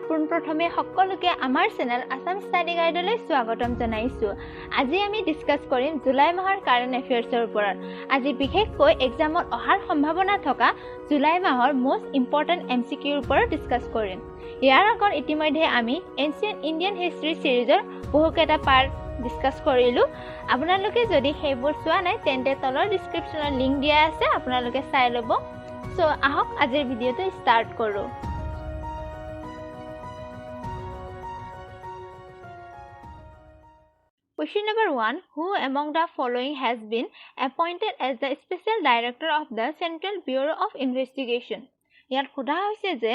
পোনপ্ৰথমে সকলোকে আমাৰ চেনেল আছাম ষ্টাডি গাইডলৈ স্বাগতম জনাইছোঁ। আজি আমি ডিছকাছ কৰিম জুলাই মাহৰ কাৰেণ্ট এফেয়াৰ্ছৰ ওপৰত। আজি বিশেষকৈ এক্সামত অহাৰ সম্ভাৱনা থকা জুলাই মাহৰ মষ্ট ইম্পৰ্টেণ্ট এমচিকিউৰ ওপৰত ডিছকাছ কৰিম। ইয়াৰ আগত ইতিমধ্যে আমি এনচিয়েণ্ট ইণ্ডিয়ান হিষ্ট্ৰী ছিৰিজৰ বহুকেইটা পাৰ্ট ডিছকাছ কৰিলোঁ। আপোনালোকে যদি সেইবোৰ চোৱা নাই, তেন্তে তলৰ ডিছক্ৰিপশ্যনত লিংক দিয়া আছে, আপোনালোকে চাই ল'ব। চ' আহক, আজিৰ ভিডিঅ'টো ষ্টাৰ্ট কৰোঁ। Question number 1. Who among the following has been appointed as the Special Director of the Central Bureau of Investigation? ইয়াত সোধা হৈছে যে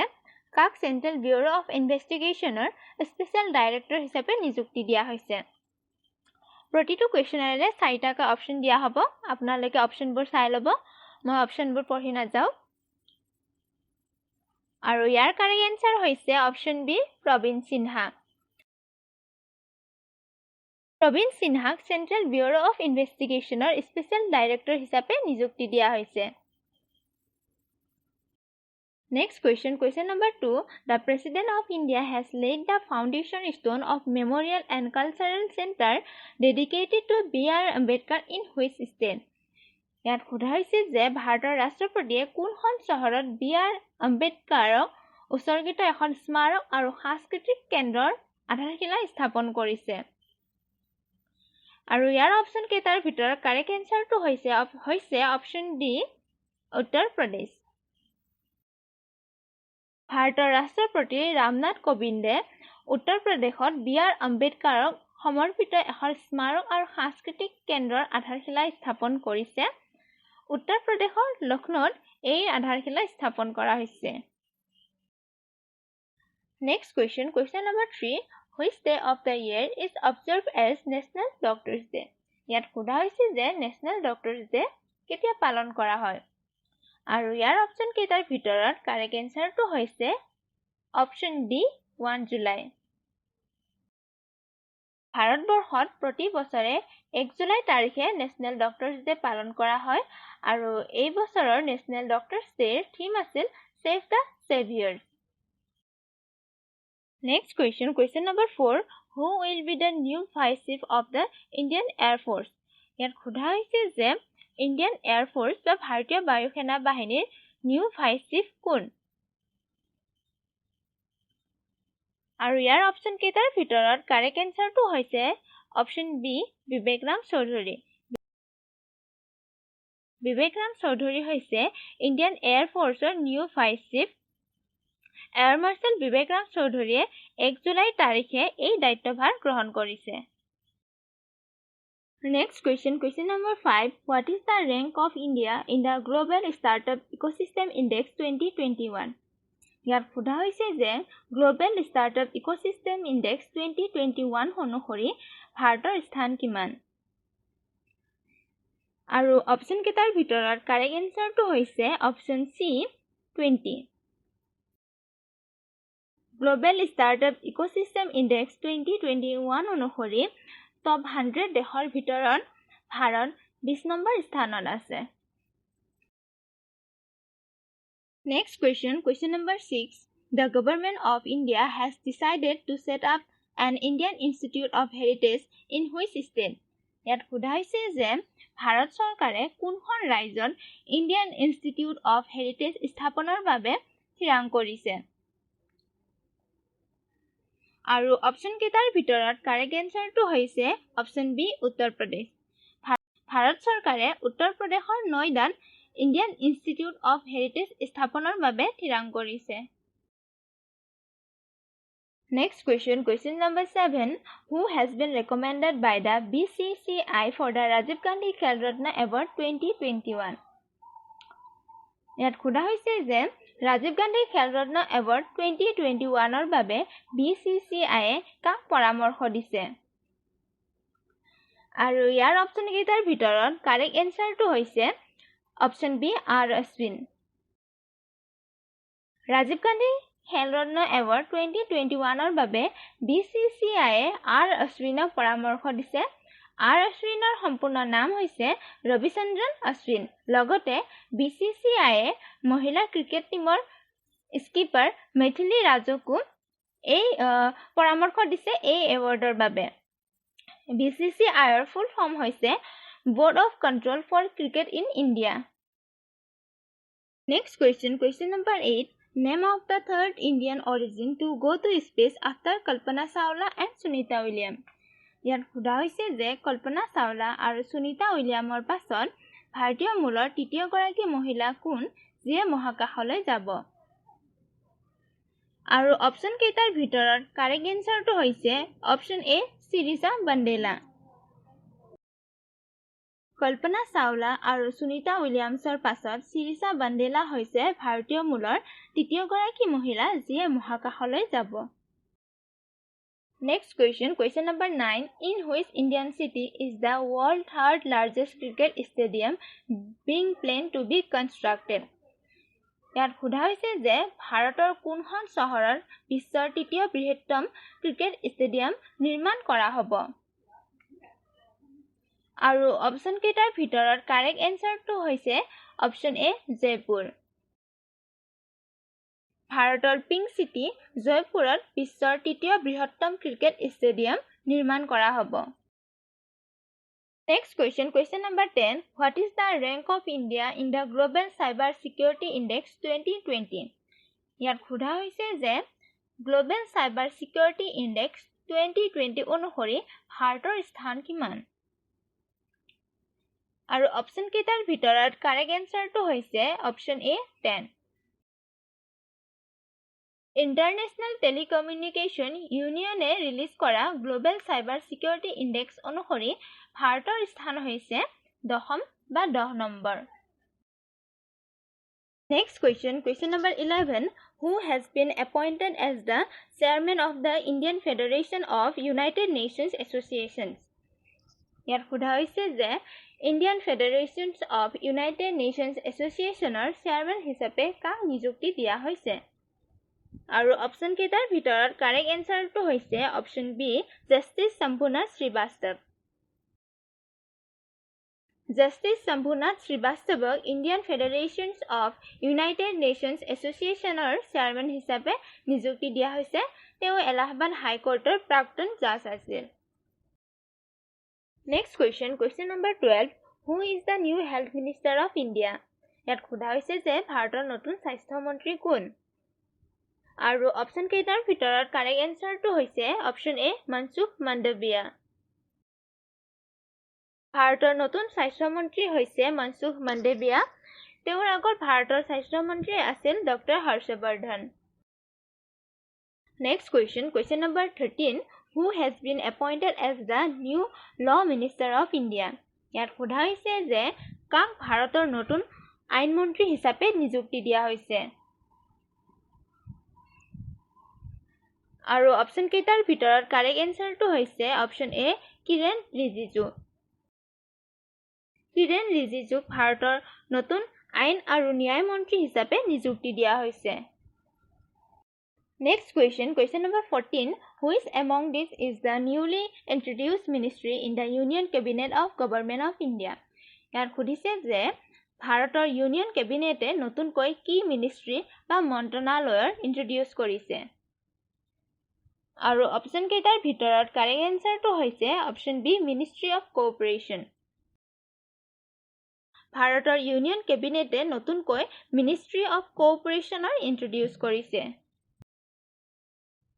কাক চেণ্ট্ৰেল ব্যুৰ' অফ ইনভেষ্টিগেশ্যনৰ স্পেচিয়েল ডাইৰেক্টৰ হিচাপে নিযুক্তি দিয়া হৈছে? প্ৰতিটো কুৱেশ্যনৰে চাৰিটাকৈ অপশ্যন দিয়া হ'ব। আপোনালোকে অপশ্যনবোৰ চাই ল'ব, মই অপশ্যনবোৰ পঢ়ি নাযাওঁ। আৰু ইয়াৰ কাৰেক্ট এনচাৰ হৈছে অপশ্যন বি, প্ৰবীণ সিনহা। প্ৰবীণ সিনহাক চেণ্ট্ৰেল ব্যুৰ' অফ ইনভেষ্টিগেশ্যনৰ স্পেচিয়েল ডাইৰেক্টৰ হিচাপে নিযুক্তি দিয়া হৈছে। Next question, question number 2. The President of India has laid the foundation stone of Memorial and Cultural Center dedicated to B R Ambedkar in which state? ইয়াত সোধা হৈছে যে ভাৰতৰ ৰাষ্ট্ৰপতিয়ে কোনখন চহৰত বি আৰ আম্বেদকাৰক উৎসৰ্গিত এখন স্মাৰক আৰু সাংস্কৃতিক কেন্দ্ৰৰ আধাৰশিলা স্থাপন কৰিছে? আৰু ইয়াৰ অপশ্যন কেইটাৰ ভিতৰত কাৰেক্ট এনচাৰটো হৈছে অপশ্যন ডি, উত্তৰ প্ৰদেশ। ভাৰতৰ ৰাষ্ট্ৰপতি ৰামনাথ কোবিন্দে উত্তৰ প্ৰদেশত বি আৰ আম্বেদকাৰক সমৰ্পিত এখন স্মাৰক আৰু সাংস্কৃতিক কেন্দ্ৰৰ আধাৰশিলা স্থাপন কৰিছে। উত্তৰ প্ৰদেশৰ লক্ষ্ণৌত এই আধাৰশিলা স্থাপন কৰা হৈছে। Next question, question number 3. Which day of the year is observed as National Doctors Day? ইয়াত সোধা হৈছে যে নেশ্যনেল ডক্টৰ্ছ ডে কেতিয়া পালন কৰা হয়? আৰু ইয়াৰ অপশ্যন কেইটাৰ ভিতৰত কাৰেক্ট এনচাৰটো হৈছে অপশ্যন ডি, 1 জুলাই। ভাৰতবৰ্ষত প্ৰতি বছৰে 1 জুলাই তাৰিখে নেশ্যনেল ডক্টৰ্ছ ডে পালন কৰা হয় আৰু এই বছৰৰ নেশ্যনেল ডক্টৰ্ছ ডেৰ থিম আছিল "save the saviours". Next question, question number 4. Who will be the new Vice Chief of the Indian Air Force? ইয়াত সোধা হৈছে যে ইণ্ডিয়ান এয়াৰ ফ'ৰ্চ বা ভাৰতীয় বায়ুসেনা বাহিনীৰ নিউ ভাইচ চিফ কোন? আৰু ইয়াৰ অপশ্যন কেইটাৰ ভিতৰত কাৰেক্ট এনচাৰটো হৈছে অপশ্যন বি, বিবেক ৰাম চৌধুৰী। বিবেক ৰাম চৌধুৰী হৈছে ইণ্ডিয়ান এয়াৰ ফ'ৰ্চৰ new vice chief. Air marshal Vivek Ram চৌধুৰীয়ে 1 জুলাই তাৰিখে এই দায়িত্বভাৰ গ্ৰহণ কৰিছে। Next question, question number 5. What is the rank of India in the Global Startup Ecosystem Index 2021? ইয়াত সোধা হৈছে যে Global Startup Ecosystem Index 2021 অনুসৰি ভাৰতৰ স্থান কিমান? আৰু অপশ্যন কেইটাৰ ভিতৰত কাৰেক্ট এনচাৰটো হৈছে option C, 20। Global Startup Ecosystem Index 2021 অনুসৰি টপ 100 দেশৰ ভিতৰত ভাৰত 20 নম্বৰ স্থানত আছে। Next question, question number 6. The Government of India has decided to set up an Indian Institute of Heritage in which state? ইয়াত সোধা হৈছে যে ভাৰত চৰকাৰে কোনখন ৰাজ্যত ইণ্ডিয়ান ইনষ্টিটিউট অফ হেৰিটেজ স্থাপনৰ বাবে থিৰাং কৰিছে? আৰু অপশ্যন কেইটাৰ ভিতৰত কাৰেক্ট এনচাৰটো হৈছে অপশ্যন বি, উত্তৰ প্ৰদেশ। ভাৰত চৰকাৰে উত্তৰ প্ৰদেশৰ নয়ডাত ইণ্ডিয়ান ইনষ্টিটিউট অফ হেৰিটেজ স্থাপনৰ বাবে থিৰাং কৰিছে। Next question, question number 7. Who has been recommended by the BCCI for the Rajiv Gandhi Khel Ratna Award 2021? ইয়াত সোধা হৈছে যে ৰাজীৱ গান্ধী খেল ৰত্ন এৱাৰ্ড 2021ৰ বাবে বিচিচিআইয়ে কাক পৰামৰ্শ দিছে? আৰু ইয়াৰ অপশ্যন কেইটাৰ ভিতৰত কাৰেক্ট এনচাৰটো হৈছে option B, R Ashwin. Rajiv Gandhi Khel Ratna award 2021ৰ বাবে বিচিচিআইয়ে আৰ অশ্বিনক পৰামৰ্শ দিছে। আৰ অশ্বিনৰ সম্পূৰ্ণ নাম হৈছে ৰবিচন্দ্ৰন অশ্বিন। লগতে বিচিচিআইয়ে মহিলা ক্ৰিকেট টীমৰ স্কিপাৰ মিথালী ৰাজকো এই পৰামৰ্শ দিছে এই এৱাৰ্ডৰ বাবে। বিচিচিআইৰ ফুল ফৰ্ম হৈছে Board of Control for Cricket in India. Next question, question number 8. Name of the third Indian origin to go to space after Kalpana Chawla and Sunita William. ইয়াত সোধা হৈছে যে কল্পনা চাওলা আৰু সুনীতা উইলিয়ামৰ পাছত ভাৰতীয় মূলৰ তৃতীয়গৰাকী মহিলা কোন যিয়ে মহাকাশলৈ যাব? আৰু অপশ্যন কেইটাৰ ভিতৰত কাৰেক্ট এনচাৰটো হৈছে অপশ্যন এ, চিৰিচা বান্দেলা। কল্পনা চাওলা আৰু সুনীতা উইলিয়ামছৰ পাছত চিৰিচা বান্দেলা হৈছে ভাৰতীয় মূলৰ তৃতীয়গৰাকী মহিলা যিয়ে মহাকাশলৈ যাব। Next question, question number 9. In which Indian city is the world third largest cricket stadium being planned to be constructed? ইয়াত সোধা হৈছে যে ভাৰতৰ কোনখন চহৰত বিশ্বৰ তৃতীয় বৃহত্তম ক্ৰিকেট ষ্টেডিয়াম নিৰ্মাণ কৰা হ'ব? আৰু অপশ্যন কেইটাৰ ভিতৰত কাৰেক্ট এনচাৰটো হৈছে অপশ্যন এ, জয়পুৰ। ভাৰতৰ পিংক চিটি জয়পুৰত বিশ্বৰ তৃতীয় বৃহত্তম ক্ৰিকেট ষ্টেডিয়াম নিৰ্মাণ কৰা হ'ব। Next question, question number 10. What is the rank of India in the Global Cyber Security Index 2020? ইয়াত সোধা হৈছে যে Global Cyber Security Index 2020 অনুসৰি ভাৰতৰ স্থান কিমান? আৰু অপশ্যন কেইটাৰ ভিতৰত কাৰেক্ট এনচাৰটো হৈছে অপশ্যন এ, 10। ইণ্টাৰনেশ্যনেল টেলিকমিউনিকেশ্যন ইউনিয়নে ৰিলিজ কৰা গ্ল'বেল চাইবাৰ ছিকিউৰিটি ইণ্ডেক্স অনুসৰি ভাৰতৰ স্থান হৈছে দশম বা 10 number. Next question, question number 11. Who has been appointed as the chairman of the Indian Federation of United Nations Associations? ইয়াত সোধা হৈছে যে Indian Federations of United Nations এছ'চিয়েশ্যনৰ chairman হিচাপে কাক নিযুক্তি দিয়া হৈছে? আৰু অপশ্যন কেইটাৰ ভিতৰত কাৰেক্ট এনচাৰটো হৈছে option B, justice Shambhunath Srivastava. Justice Shambhunath শ্ৰীবাস্তৱক Indian Federations of United Nations এছ'চিয়েশ্যনৰ chairman হিচাপে নিযুক্তি দিয়া হৈছে। তেওঁ এলাহাবাদ হাইকোৰ্টৰ প্ৰাক্তন জাজ আছিল। Next question, question number 12. Who is the new Health Minister of India? ইয়াত সোধা হৈছে যে ভাৰতৰ নতুন স্বাস্থ্যমন্ত্ৰী কোন? আৰু অপশ্যন কেইটাৰ ভিতৰত কাৰেক্ট এনচাৰটো হৈছে অপশ্যন এ, মনসুখ মাণ্ডৱিয়া। ভাৰতৰ নতুন স্বাস্থ্যমন্ত্ৰী হৈছে মনসুখ মাণ্ডৱিয়া। তেওঁৰ আগত ভাৰতৰ স্বাস্থ্যমন্ত্ৰী আছিল doctor Harshvardhan. Next question, question number 13. Who has been appointed as the new Law Minister of India? ইয়াত সোধা হৈছে যে কাক ভাৰতৰ নতুন আইন মন্ত্ৰী হিচাপে নিযুক্তি দিয়া হৈছে? আৰু অপশ্যন কেইটাৰ ভিতৰত কাৰেক্ট এনচাৰটো হৈছে অপশ্যন এ, কিৰেণ ৰিজিজু। কিৰেণ ৰিজিজুক ভাৰতৰ নতুন আইন আৰু ন্যায় মন্ত্ৰী হিচাপে নিযুক্তি দিয়া হৈছে। Next question, question number 14. Which among these is the newly introduced ministry in the Union Cabinet of Government of India? ইয়াত সুধিছে যে ভাৰতৰ ইউনিয়ন কেবিনেটে নতুনকৈ কি মিনিষ্ট্ৰী বা মন্ত্ৰণালয়ৰ ইন্ট্ৰডিউচ কৰিছে? আৰু অপশ্যন কেইটাৰ ভিতৰত কাৰেক্ট এনচাৰটো হৈছে option B, Ministry of Cooperation. ভাৰতৰ ইউনিয়ন কেবিনেটে নতুনকৈ মিনিষ্ট্ৰী অফ কোঅপাৰেশ্যনৰ ইন্ট্ৰডিউচ কৰিছে।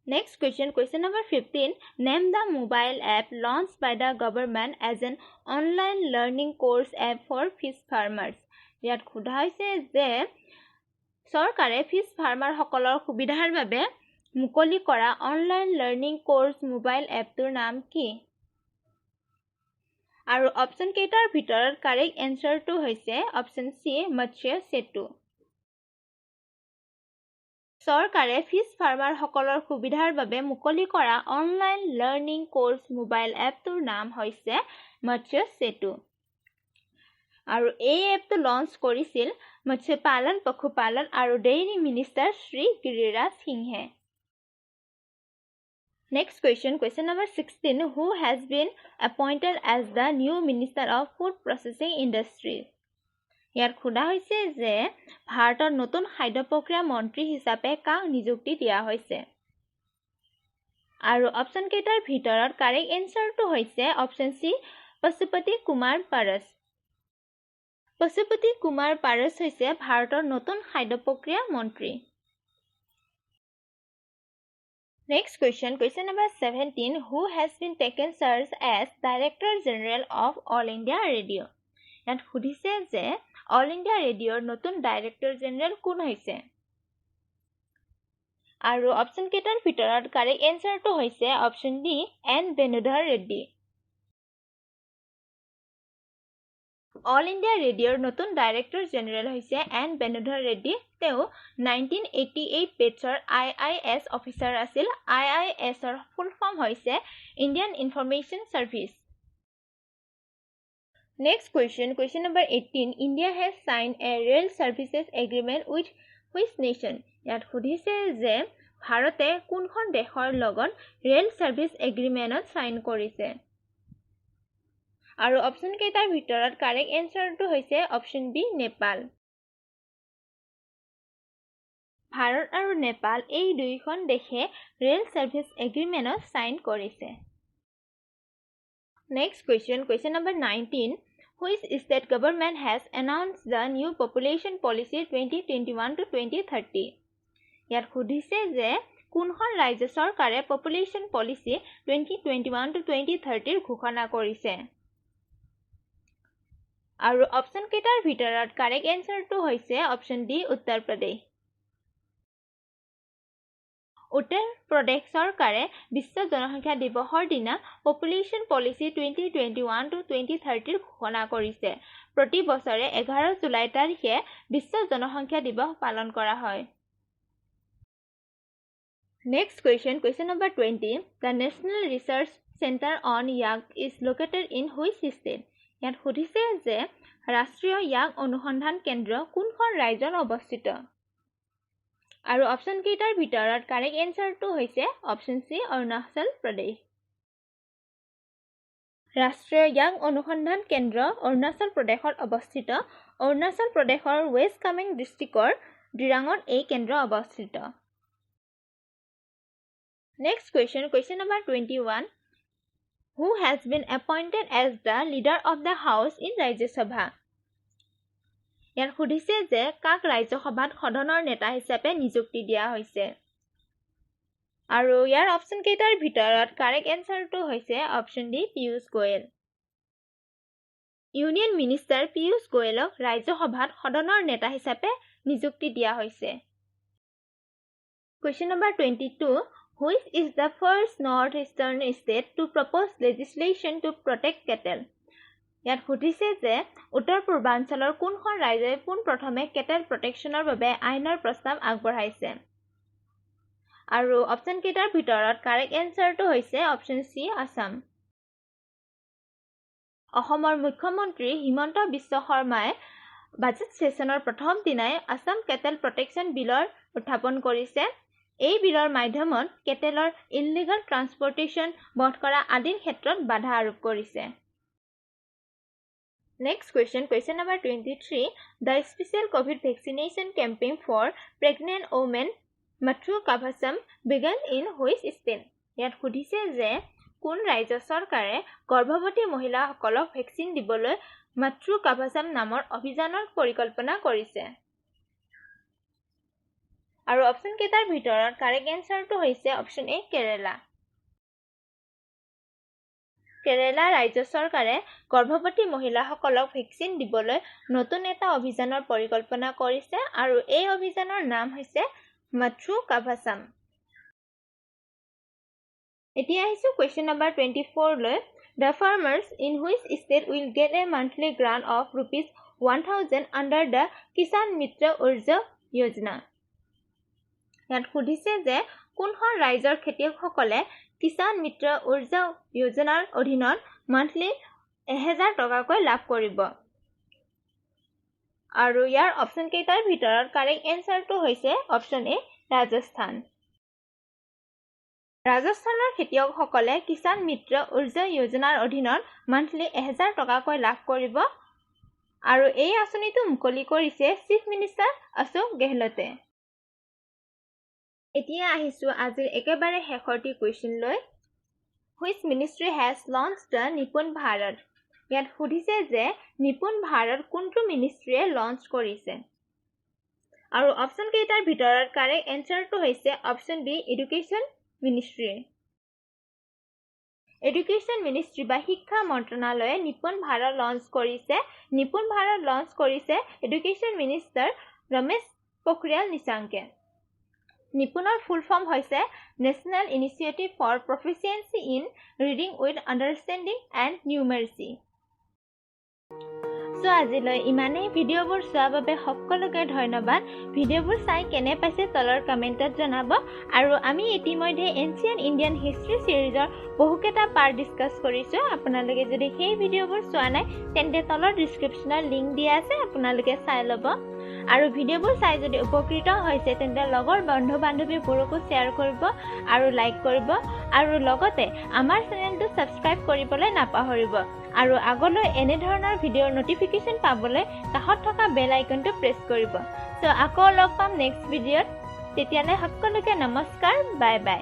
Next question, question number 15. Name the mobile app launched by the government as an online learning course app for fish farmers. ইয়াত সোধা হৈছে যে চৰকাৰে ফিছ ফাৰ্মাৰসকলৰ সুবিধাৰ বাবে মুকলি কৰা অনলাইন লাৰ্ণিং কোৰ্চ মোবাইল এপটোৰ নাম কি? আৰু অপশ্যন কেইটাৰ ভিতৰত কাৰেক্ট এনচাৰটো হৈছে অপশ্যন চি, মৎস্য সেতু। চৰকাৰে ফিছ ফাৰ্মাৰসকলৰ সুবিধাৰ বাবে মুকলি কৰা অনলাইন লাৰ্ণিং কোৰ্চ মোবাইল এপটোৰ নাম হৈছে মৎস্য সেতু। আৰু এই এপটো লঞ্চ কৰিছিল মৎস্য পালন, পশুপালন আৰু ডেইৰী মিনিষ্টাৰ শ্ৰী গিৰিৰাজ সিংহে। Next question, question number 16. Who has been appointed as the new Minister of Food Processing Industry? ইয়াত সোধা হৈছে যে ভাৰতৰ নতুন খাদ্য প্ৰক্ৰিয়া মন্ত্ৰী হিচাপে কাক নিযুক্তি দিয়া হৈছে? আৰু অপশ্যন কেইটাৰ ভিতৰত কাৰেক্ট এনচাৰটো হৈছে অপশ্যন চি, পশুপতি কুমাৰ পাৰস। পশুপতি কুমাৰ পাৰস হৈছে ভাৰতৰ নতুন খাদ্য প্ৰক্ৰিয়া মন্ত্ৰী। Next question, question number 17, who has been taken charge as Director General of All India Radio? ইয়াত সুধিছে যে অল ইণ্ডিয়া ৰেডিঅ'ৰ নতুন ডাইৰেক্টৰ জেনেৰেল কোন হৈছে। আৰু অপশ্যন কেইটাৰ ভিতৰত কাৰেক্ট এনচাৰটো হৈছে option D, N Benudhar Reddy. All India ৰেডিঅ'ৰ নতুন ডাইৰেক্টৰ জেনেৰেল হৈছে এন বেণুধৰ ৰেড্ডী। তেওঁ 1988 বেটছৰ আই I S officer আছিল। আই আই এছৰ ফুল ফৰ্ম হৈছে Indian information service. Next question, question number 18, India has sign a rail services agreement with which nation? ইয়াত সুধিছে যে ভাৰতে কোনখন দেশৰ লগত ৰেল ছাৰ্ভিচ এগ্ৰিমেণ্টত চাইন কৰিছে। আৰু অপশ্যন কেইটাৰ ভিতৰত কাৰেক্ট এনচাৰটো হৈছে অপশ্যন বি, নেপাল। ভাৰত আৰু নেপাল এই দুয়োখন দেশে ৰেল ছাৰ্ভিচ এগ্ৰিমেণ্টত চাইন কৰিছে। Next question, question number 19, which state government has announce the new population policy 2021 to 2030? ইয়াত সুধিছে যে কোনখন ৰাজ্য চৰকাৰে পপুলেশ্যন পলিচি 2021 টু 2030ৰ ঘোষণা কৰিছে। আৰু অপশ্যন কেইটাৰ ভিতৰত কাৰেক্ট এনচাৰটো হৈছে অপশ্যন ডি, উত্তৰ প্ৰদেশ। উত্তৰ প্ৰদেশ চৰকাৰে বিশ্ব জনসংখ্যা দিৱসৰ দিনা পপুলেশ্যন পলিচি 2021 টু 2030ৰ ঘোষণা কৰিছে। প্ৰতি বছৰে 11 জুলাই তাৰিখে বিশ্ব জনসংখ্যা দিৱস পালন কৰা হয়। Next question, question number 20, the national research centre on yak is located in which state? ইয়াত সুধিছে যে ৰাষ্ট্ৰীয় য়াক অনুসন্ধান কেন্দ্ৰ কোনখন ৰাজ্যত অৱস্থিত। আৰু অপশ্যন কেইটাৰ ভিতৰত কাৰেক্ট এনচাৰটো হৈছে অপশ্যন চি, অৰুণাচল প্ৰদেশ। ৰাষ্ট্ৰীয় য়াক অনুসন্ধান কেন্দ্ৰ অৰুণাচল প্ৰদেশত অৱস্থিত। অৰুণাচল প্ৰদেশৰ ৱেষ্ট কামেং ডিষ্ট্ৰিক্টৰ ডিৰাঙত এই কেন্দ্ৰ অৱস্থিত। Next question, question number 21, who has been appointed as the leader of the house in Rajya Sabha? ইয়াত সুধিছে যে কাক ৰাজ্যসভাত সদনৰ নেতা হিচাপে নিযুক্তি দিয়া হৈছে। আৰু ইয়াৰ অপশ্যন কেইটাৰ ভিতৰত কাৰেক্ট এনচাৰটো হৈছে option D, Piyush Goyal. Union minister Piyush গোৱেলক ৰাজ্যসভাত সদনৰ নেতা হিচাপে নিযুক্তি দিয়া হৈছে। Question number 22, which is the first north eastern state to propose legislation to protect cattle? ইয়াত সুধিছে যে উত্তৰ পূৰ্বাঞ্চলৰ কোনখন ৰাজ্যই পোনপ্ৰথমে কেটেল প্ৰটেকশ্যনৰ বাবে আইনৰ প্ৰস্তাৱ আগবঢ়াইছে। আৰু অপশ্যন কেইটাৰ ভিতৰত কাৰেক্ট এনচাৰটো হৈছে অপশ্যন চি, আছাম। অসমৰ মুখ্যমন্ত্ৰী হিমন্ত বিশ্ব শৰ্মাই বাজেট ছেছনৰ প্ৰথম দিনাই আছাম কেটেল প্ৰটেকশ্যন বিলৰ উত্থাপন কৰিছে। এই বিলৰ মাধ্যমত কেটেলৰ ইলিগেল ট্ৰান্সপৰ্টেশ্যন বন্ধ কৰা আদিৰ ক্ষেত্ৰত বাধা আৰোপ কৰিছে। Next question, question number 23, the special Covid vaccination campaign for pregnant women Matru Kavacham began in which state? ইয়াত সুধিছে যে কোন ৰাজ্য চৰকাৰে গৰ্ভৱতী মহিলাসকলক ভেকচিন দিবলৈ মাতৃ কাভাচাম নামৰ অভিযানৰ পৰিকল্পনা কৰিছে। আৰু অপশ্যন কেইটাৰ ভিতৰত কাৰেক্ট এনচাৰটো হৈছে অপশ্যন এ, কেৰেলা। কেৰেলা ৰাজ্য চৰকাৰে গৰ্ভৱতী মহিলাসকলক ভেকচিন দিবলৈ নতুন এটা অভিযানৰ পৰিকল্পনা কৰিছে আৰু এই অভিযানৰ নাম হৈছে মাতৃ কাভাচাম। এতিয়া আহিছোঁ কুৱেশ্যন নম্বৰ 24লৈ। The farmers in which state will get a monthly grant of rupees 1000 under the Kisan Mitra Urja Yojana? ইয়াত সুধিছে যে কোনখন ৰাজ্যৰ খেতিয়কসকলে কিষাণ মিত্ৰ উৰ্জা যোজনাৰ অধীনত মান্থলি 1000 টকাকৈ লাভ কৰিব। আৰু ইয়াৰ অপশ্যন কেইটাৰ ভিতৰত কাৰেক্ট এনচাৰটো হৈছে অপশ্যন এ, ৰাজস্থান। ৰাজস্থানৰ খেতিয়কসকলে কিষাণ মিত্ৰ উৰ্জা যোজনাৰ অধীনত মান্থলি 1000 টকাকৈ লাভ কৰিব আৰু এই আঁচনিটো মুকলি কৰিছে চিফ মিনিষ্টাৰ অশোক গেহলটে। এতিয়া আহিছোঁ আজিৰ একেবাৰে শেষৰটি কুৱেশ্যন লৈ। Which ministry has launch the Nipun Bharat? ইয়াত সুধিছে যে নিপুণ ভাৰত কোনটো মিনিষ্ট্ৰীয়ে লঞ্চ কৰিছে আৰু অপশ্যন কেইটাৰ ভিতৰত কাৰেক্ট এনচাৰটো হৈছে option B, education ministry. Education ministry বা শিক্ষা মন্ত্ৰণালয়ে নিপুণ ভাৰত লঞ্চ কৰিছে। নিপুণ ভাৰত লঞ্চ কৰিছে এডুকেশ্যন মিনিষ্টাৰ ৰমেশ পোখৰিয়াল নিশাংকে। নিপুণৰ ফুল ফৰ্ম হৈছে National Initiative for Proficiency in Reading with Understanding and Numeracy. So আজিলৈ ইমানেই। ভিডিঅ'বোৰ চোৱাৰ বাবে সকলোকে ধন্যবাদ। ভিডিঅ'বোৰ চাই কেনে পাইছে তলৰ কমেণ্টত জনাব। আৰু আমি ইতিমধ্যে এনচিয়েণ্ট ইণ্ডিয়ান হিষ্ট্ৰী চিৰিজৰ বহুকেইটা পাৰ্ট ডিছকাছ কৰিছোঁ। আপোনালোকে যদি সেই ভিডিঅ'বোৰ চোৱা নাই, তেন্তে তলৰ ডিছক্ৰিপশ্যনত লিংক দিয়া আছে, আপোনালোকে চাই ল'ব। আৰু ভিডিঅ'বোৰ চাই যদি উপকৃত হৈছে, তেন্তে লগৰ বন্ধু বান্ধৱীবোৰকো শ্বেয়াৰ কৰিব আৰু লাইক কৰিব আৰু লগতে আমাৰ চেনেলটো ছাবস্ক্ৰাইব কৰিবলৈ নাপাহৰিব। আৰু আগলৈ এনেধৰণৰ ভিডিঅ'ৰ ন'টিফিকেশ্যন পাবলৈ কাষত থকা বেল আইকনটো প্ৰেছ কৰিব। চ' আকৌ লগ পাম নেক্সট ভিডিঅ'ত। তেতিয়ালৈ সকলোকে নমস্কাৰ, বাই বাই।